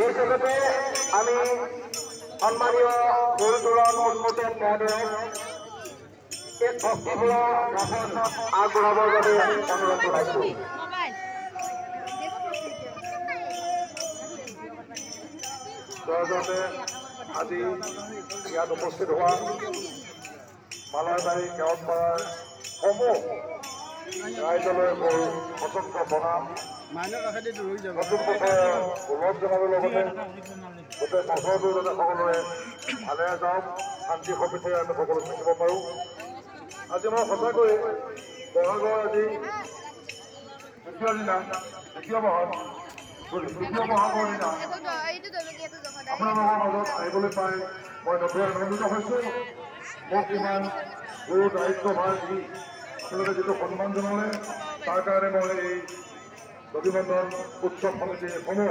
এই চেগতে আমি সন্মানীয় ফুল তোৰণ উন্মোচন মহোদয়ক এক ভক্তিপূৰ্ণ ভাষণ আগবঢ়াবৰ বাবে অনুৰোধ জনাইছোঁ। মোবাইল। জয়জয়তে আজি ইয়াত উপস্থিত হোৱা মালয়বাৰী কেওটপাৰাৰ সমূহ ৰাইজলৈ মোৰ সশ্ৰদ্ধ প্ৰণাম। নতুন বছৰৰ ওলগ জনাবৰ লগতে গোটেই বছৰটো যাতে সকলোৰে ভালে যাওক, শান্তি সমৃদ্ধিৰে আমি সকলো থাকিব পাৰোঁ। আজি মই সঁচাকৈ বহাগৰ আজি দ্বিতীয় দিনা, দ্বিতীয় বহাগ, sorry, তৃতীয় বহাগৰ দিনা আপোনালোকৰ মাজত আহিবলৈ পাই মই নথৈ আনন্দিত হৈছোঁ। মোক ইমান গুৰু দায়িত্বভাৰ দি আপোনালোকে যিটো সন্মান জনালে, তাৰ কাৰণে মই এই দধিবন্ধন উৎসৱ সমিতিৰ সমূহ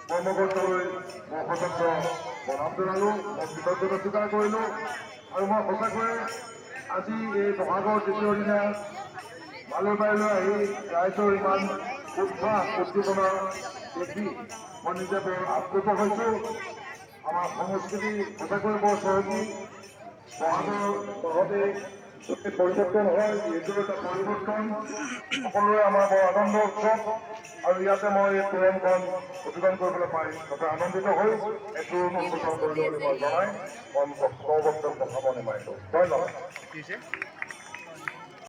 কৰ্মকৰ্তালৈ মই সশ্ৰদ্ধ প্ৰণাম জনালোঁ, মই কৃতজ্ঞতা স্বীকাৰ কৰিলোঁ। আৰু মই সঁচাকৈয়ে আজি এই বহাগৰ দ্বিতীয় দিনা মালয়বাৰীলৈ আহি ৰাইজৰ ইমান উৎসাহ উদ্দীপনা দেখি মই নিজে বৰ আপ্লুত হৈছোঁ। আমাৰ সংস্কৃতি সঁচাকৈ বৰ চহকী। বহাগৰ মাহতে পৰিৱৰ্তন হয়, এইটো এটা পৰিৱৰ্তন। সকলোৰে আমাৰ বৰ আনন্দ উৎসৱ। আৰু ইয়াতে মই এই তোৰণখন উদ্বোধন কৰিবলৈ পাই তথা আনন্দিত হৈ এই তোৰণ উদ্বোধন কৰিলোঁ বুলি মই জনাই মই বক্তব্য সামৰণি মাৰিলোঁ। ধন্যবাদ।